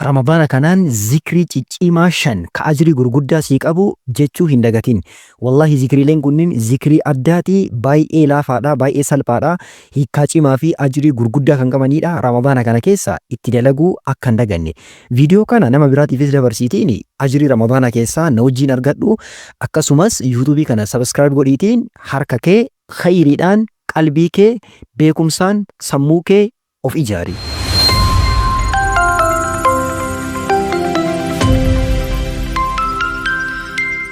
Ramadaana kanaan zikrii ciccimaa 5 ka ajrii gurguddaa sii qabu jechuu hin dagatin. Wallaahi zikriileen kunniin zikrii addaati, baay'ee laafaadha, baay'ee salphaadha, hiikkaa cimaa fi ajrii gurguddaa kan qabaniidha. Ramadaana kana keessa itti dalaguu akka hin daganne. Viidiyoo kana nama biraatiifis dabarsiitiin ajrii Ramadaana keessaa na wajjiin argadhu. Akkasumas YouTube kana subscribe godhiitiin harka kee khayriidhaan, qalbii kee beekumsaan, sammuu kee of ijaari.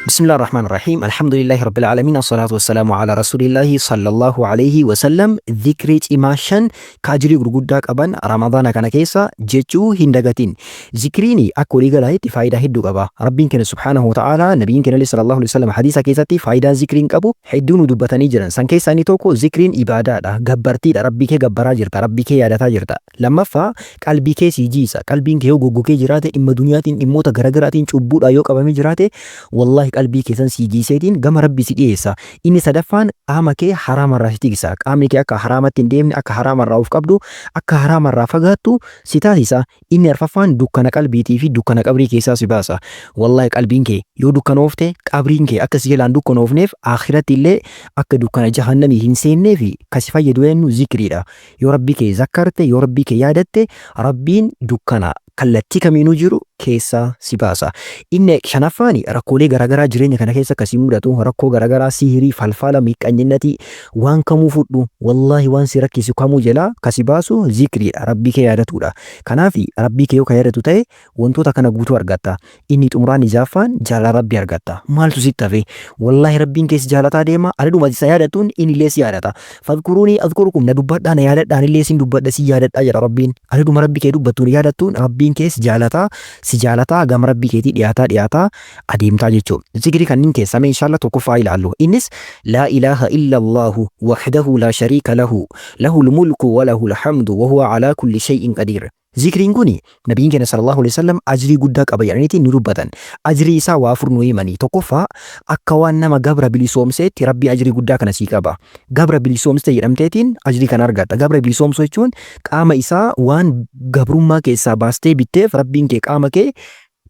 بسم الله الرحمن الرحيم الحمد لله رب العالمين الصلاة والسلام على رسول الله صلى الله عليه وسلم ذكري cimaa 5 ka ajrii gurguddaa qaban Ramadaana kana keessa jechuu hin dagatin. Zikriin akka walii galaa'itti faayidaa hedduu qaba. Rabbiin keenya subhaanahu wa ta'aalaa nabiyyiin keenya sallallahu alaihi wasallam hadiisa keessatti faayidaa zikriin qabu hedduu nu dubbatanii jiran. San keessaa inni tokko zikriin ibaadaadha, gabbartiidha, Rabbii kee gabbaraa jirta, Rabbii kee yaadataa jirta. Lammaffaa qalbii kee sii jiisa. Qalbiin kee yoo goggogee jiraate dhimma duniyaatiin dhimmoota garagaraatiin cubbuudhaan yoo qabamee jiraate wallaahi qalbii kee san sii jiiseetiin gama Rabbii si dhiyeessa. Inni sadaffaan qaama kee haraamarraa si tiksa. Qaamni kee akka haraamatti hin deemne, akka haraamarraa of qabdu, akka haraamarraa fagaattu si taasisa. Inni arfaffaan dukkana qalbiitii fi dukkana qabrii keessaa si baasa. Wallaahi qalbiin kee yoo dukkanoofte qabriin kee akka si jalaa hin dukkanoofneef aakhiratti illee akka dukkana jahannamii hin seenneef ka si fayyadu eenyu zikriidha. Yoo Rabbii kee zakkarte, yoo Rabbii kee yaadatte Rabbiin dukkana kallattii kamiinuu jiru keessaa si baasa. Inni shanaffaan rakkoolee garaagaraa jireenya kana keessa akka si mudatu rakkoo garaagaraa sihirii, falfala, miqqanyinnatii waan kamuu fudhu wallaahi waan si rakkisu kamuu jalaa ka si baasu zikriidha Rabbii kee yaadatuudha. Kanaaf Rabbii kee yoo ka yaadatu ta'e wantoota kana guutuu argatta. Inni xumuraa inni ja'affaan jaalala Rabbii argatta. Maaltu sitti hafe? Wallaahi Rabbiin kee si jaalataa deema. Adaduma ati isa yaadattuun innillee si yaadata. Fadhkuruunii adhkurukum na dubbadhaa na yaadadhaa anillee isin dubbadha isin yaadadhaa jedha Rabbiin. Adaduma Rabbi kee dubbattuun yaadattuun Rabbiin kee si jaalataa si jaalataa gama Rabbii keetii dhiyaataa dhiyaataa adeemtaa jechuudha. Zikrii kanniin keessaa mee inshallah tokkoffaa ilaallu. Innis laa ilaaha illallaahu wahdahu laa shariika lahu lahul mulku wa lahul hamdu wa huwa alaa kulli shay'in qadiir. Zikriin kuni Nabiyyiin keenya sallallahu alaihi wasallam ajrii guddaa qaba jedhaniitiin nu dubbatan. Ajrii isaa waa afur nu himanii. Tokkoffaa akka waan nama gabra bilisoomseetti Rabbiin ajrii guddaa kana sii qaba. Gabra bilisoomste jedhamteetiin ajrii kana argatta. Gabra bilisoomsuu jechuun qaama isaa waan gabrummaa keessaa baastee bitteef Rabbiin kee qaama kee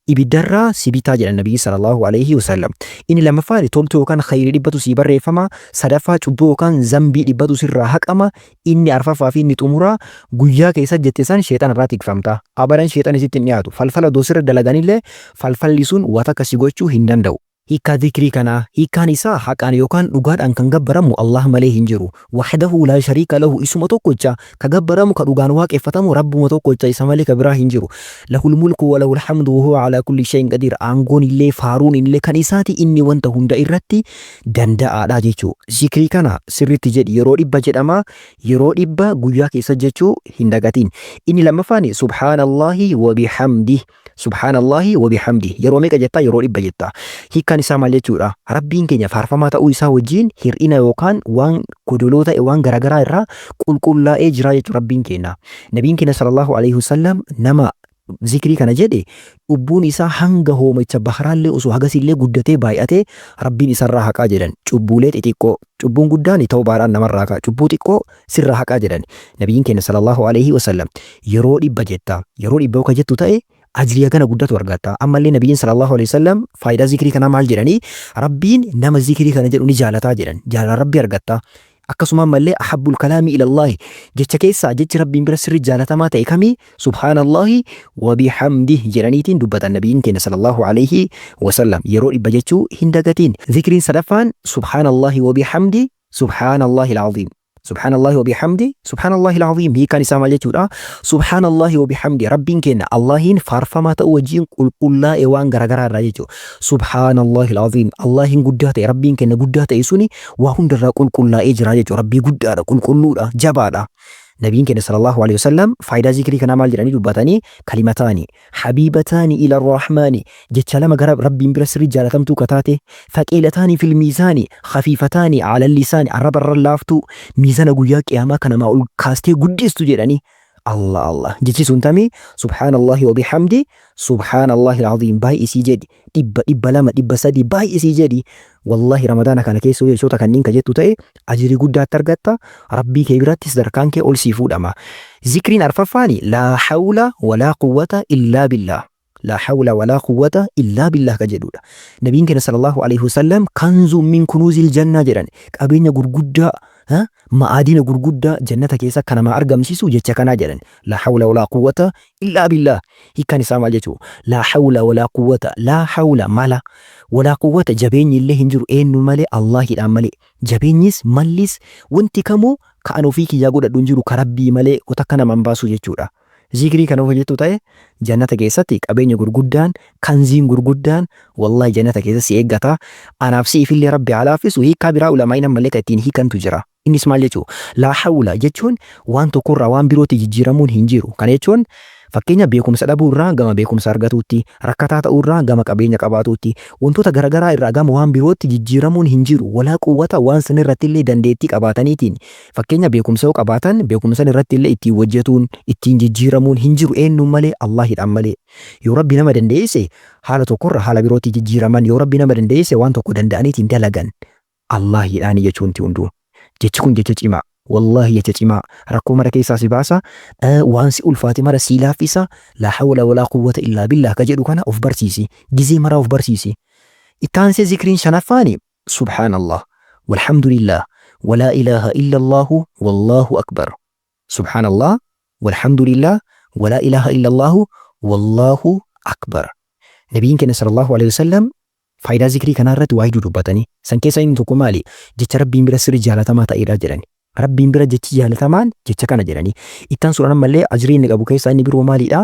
ibiddarraa si bitaa jedhan Nabiyyiin sallallahu alaihi wasallam. Inni lammaffaan toltuu yookaan khayrii dhibbatu sii barreeffama. Sadaffaa cubbuu yookaan zambii dhibbatu sirraa haqama. Inni arfaffaa fi inni xumuraa guyyaa keessa jette san sheexana irraa tikfamta. Abadan sheexanni sitti hin dhiyaatu. Falfala odoo sirra dalaganillee falfalli sun waa takka si gochuu hin danda'u. Hiikkaa zikrii kanaa, Hiikkaan isaa haqaan yookaan dhugaadhaan kan gabbaramu Allaah malee hin jiru. Wahdahu laa shariika lahu isuma tokkocha, ka gabbaramu ka dhugaan waaqeffatamu Rabbuma tokkocha isa malee ka biraa hin jiru. Lahul mulku wa lahul hamdu wa huwa alaa kulli shay'in qadiir aangoon illee faaruun illee kan isaati inni wanta hunda irratti danda'aadha jechuu. Zikrii kana sirritti jedhi yeroo 100 jedhama yeroo 100 guyyaa keessa jechuu hin dagatin. Inni lammaffaan subhaanallaahi wa bihamdih Subhaanallaahi wa bihamdih yeroo meeqa jettaa yeroo 100 jetta. Hiikkaan isaa maal jechuudha? Rabbiin keenya faarfamaa ta'uu isaa wajjiin hir'ina yookaan waan godoloo ta'e waan garagaraa irraa qulqullaa'ee jira jechuudha Rabbiin keenya. Nabiin keenya sallallahu alaihi wasallam nama zikrii kana jedhe cubbuun isaa hanga hoomacha bahraallee osoo hagasillee guddatee baay'atee Rabbiin isarraa haqaa jedhan. Cubbuulee xixiqqoo cubbuun guddaan tawbaadhaan namarraa haqa cubbuu xiqqoo sirraa haqaa jedhan. Nabiin keenya sallallahu alaihi wasallam yeroo 100 jetta. Yeroo 100 yoo ka jettu ta'e ajrii hagana guddatu argatta. Ammallee Nabiyyiin sallallahu alaihi wasallam faayidaa zikrii kanaa maal jedhanii Rabbiin nama zikrii kana jedhu ni jaalataa jedhan. Jaalala Rabbii argatta. Akkasuma ammallee ahabbul kalaami ilallaahi jecha keessaa jechi Rabbiin bira sirri jaalatamaa ta'e kamii subhaanallaahi wa bihamdih jedhaniitiin dubbatan Nabiyyiin keenya sallallahu alaihi wasallam yeroo 100 jechuu hin dagatiin. Zikriin sadaffaan subhaanallaahi wa bihamdi subhaanallaahi al-aziim. Subhaanallahi wa bihamdi Subhaanallahi al-aziim hiikaan isaa maal jechuudha? Subhaanallahi wa bihamdi Rabbiin keenya Allahiin faarfamaa ta'uu wajjin qulqullaa'e waan garaagaraa irraa jechuudha. Subhaanallahi al-aziim Allahiin guddaa ta'e Rabbiin keenya guddaa ta'e suni waa hundarraa qulqullaa'ee jira jechuudha. Rabbii guddaadha, qulqulluudha, jabaadha. Nabiin keenya sallallahu alaihi wasallam faayidaa zikrii kanaa maal jedhanii dubbatanii kalimataani Habiibataani ila Rahmaani, jecha lama gara Rabbiin bira sirri jaalatamtuu ka taate, Thaqiilataani fil miizaani, khafiifataani alal lisaani, arraba irra laaftuu, miizana guyyaa qiyaamaa ka namaa ol kaastee guddistu jedhanii. Allah Allah. Jechi sun tami? Subhaanallahi wa bihamdi Subhaanallahi al-aziim baay'isii jedhi. 100, 200, 300 baay'isii jedhi. Wallahi Ramadaana kana keessa yoo jechoota kanniin ka jettu ta'e ajrii guddaatti argatta. Rabbii kee biratti sadarkaan kee ol sii fuudhama. Zikriin arfaffaani laa hawla walaa quwwata illaa billaah. Laa hawla walaa quwwata illaa billaah ka jedhuudha. Nabiin keenya sallallahu alaihi wasallam kanzuun min kunuuzil jannaa jedhan. Qabeenya gurguddaa, ma'aadina gurguddaa jannata keessa akka namaa argamsiisu jecha kanaa jedhan. Laa hawla walaa quwwata illaa billaah. Hiikkaan isaa maal jechuu? Laa hawla walaa quwwata, laa hawla mala, walaa quwwata jabeenyi illee hin jiru eenyu malee Allaahidhaan malee. Jabeenyis mallis wanti kamuu ka an ofii kiyyaa godhadhu hin jiru ka Rabbii malee takka nama hin baasu jechuudha. Zikrii kana yoo jettu ta'e jannata keessatti qabeenya gurguddaan kanziin gurguddaan wallahi jannata keessa si eeggata. Anaaf si'ifillee Rabbi haa laaffisu. Hiikkaa biraa ulamaa'iin ammallee kan ittiin hiikantu jira. Innis maal jechuu? Laa hawla jechuun waan tokkorraa waan birootti jijjiiramuun hin jiru. Kana jechuun fakkeenya beekumsa dhabuu irraa gama beekumsa argatuutti, rakkataa ta'uu irraa gama qabeenya qabaatuutti, wantoota garagaraa irraa gama waan birootti jijjiiramuun hin jiru. Walaa quwwata waan sanirratti illee dandeettii qabaataniitiin Fakkeenya beekumsa yoo qabaatan beekumsa san irratti illee ittiin wajjatuun, ittiin jijjiiramuun hin jiru eennuun malee Allaahidhaan malee. Yoo Rabbi nama dandeessise haala tokkorraa haala birootti jijjiiraman, yoo Rabbi nama dandeessise waan tokko danda'aniitiin dalagan Allaahidhaani jechuun wanti hunduu. Jechi kun jecha cimaa. Wallaahi jecha cimaa. Rakkoo mara keessaa si baasa, waan si ulfaate mara sii laaffisa. Laa hawla walaa quwwata illaa billaah ka jedhu kana of barsiisi. Gizee maraa of barsiisi. Itti aansee zikriin shanaffaani Subhaanallah Walhamdulillah Walaa ilaaha illallaahu Wallaahu Akbar Subhaanallah Walhamdulillah Walaa ilaaha illallaahu Wallaahu Akbar Nabiyyiin keenya sallallahu alaihi wasallam faayidaa zikrii kanaa irratti waa hedduu dubbatanii san keessaa inni tokko maali? Jecha Rabbiin bira sirri jaalatamaa ta'eedha jedhani. Rabbiin bira jechi jaalatamaan jecha kana jedhanii. Itti aansuudhaan ammallee ajrii inni qabu keessaa inni biroo maaliidha?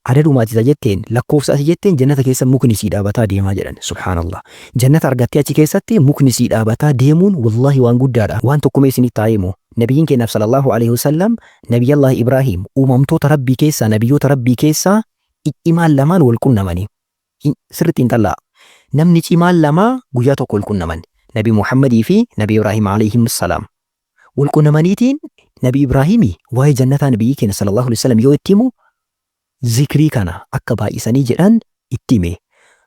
Adaduma ati isa jetteen, lakkoofsa ati jetteen jannata keessa mukni sii dhaabataa deemaa jedhan. Subhaanallah. Jannata argattee achi keessatti mukni sii dhaabataa deemuun wallaahi waan guddaadha. Waan tokko mee isinitti haa himu. Nabiyyiin keenyaaf sallallahu alaihi wasallam Nabiyyallaahi Ibraahiim uumamtoota Rabbii keessaa nabiyyoota Rabbii keessaa ciccimaan lamaan wal qunnamanii. Sirriitti xiinxallaa. Namni cimaan lama guyyaa tokko wal qunnaman. Nabi Muhammadii fi Nabi Ibraahim alayhim salaam. Wal qunnamaniitiin Nabi Ibraahimi waa'ee jannataa Nabiyyii keenya sallallahu alaihi wasallam yoo itti himu zikrii kana akka baay'isanii jedhan itti hime.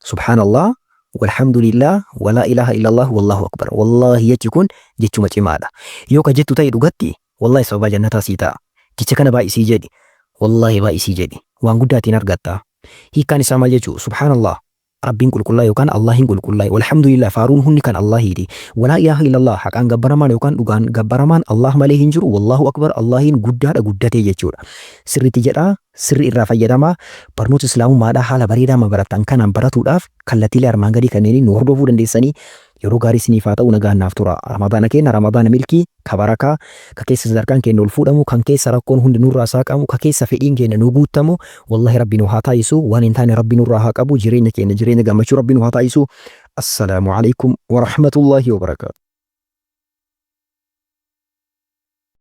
Subhaanallah walhamdulillah walaa ilaaha illallah wallahu akbar. Wallaahi jechi kun jechuma cimaadha. Yoo ka jettu ta'e dhugatti wallahi sababaa jannataa sii ta'a. Jecha kana baay'isii jedhi. Wallaahi baay'isii jedhi. Waan guddaa ittiin argatta. Hiikkaan isaa maal jechuu? Subhaanallah, Rabbiin qulqullaa'e yookaan Allaahiin qulqullaa'e. Walhamdulillah, faaruun hundi kan Allaahiiti. Walaa ilaaha illallah, haqaan gabbaramaan yookaan dhugaan gabbaramaan Allaah malee hin jiru. Wallaahu akbar, Allaahiin guddaadha guddatee jechuudha. Sirriitti jedhaa, sirri irraa fayyadamaa. Barnoota Islaamummaadhaa haala bareedaa amma barattan kanaan baratuudhaaf kallattiilee armaan gadii kanneeniin nu hordofuu dandeessanii. Yeroo gaarii isiniif haa ta'u nagaan naaf turaa. Ramadaana keenna Ramadaana milkii, ka barakaa, ka keessa sadarkaan keenna ol fuudhamu, kan keessa rakkoon hundi nurraa saaqamu, ka keessa fedhiin keenna nu guuttamu wallahi Rabbi nu haa taasisu. Waan hin taane Rabbi nurraa haa qabu. Jireenya keenna jireenya gammachuu Rabbi nu haa taasisu. Assalaamu aleykum warahmatullaahi wabarakaatuh.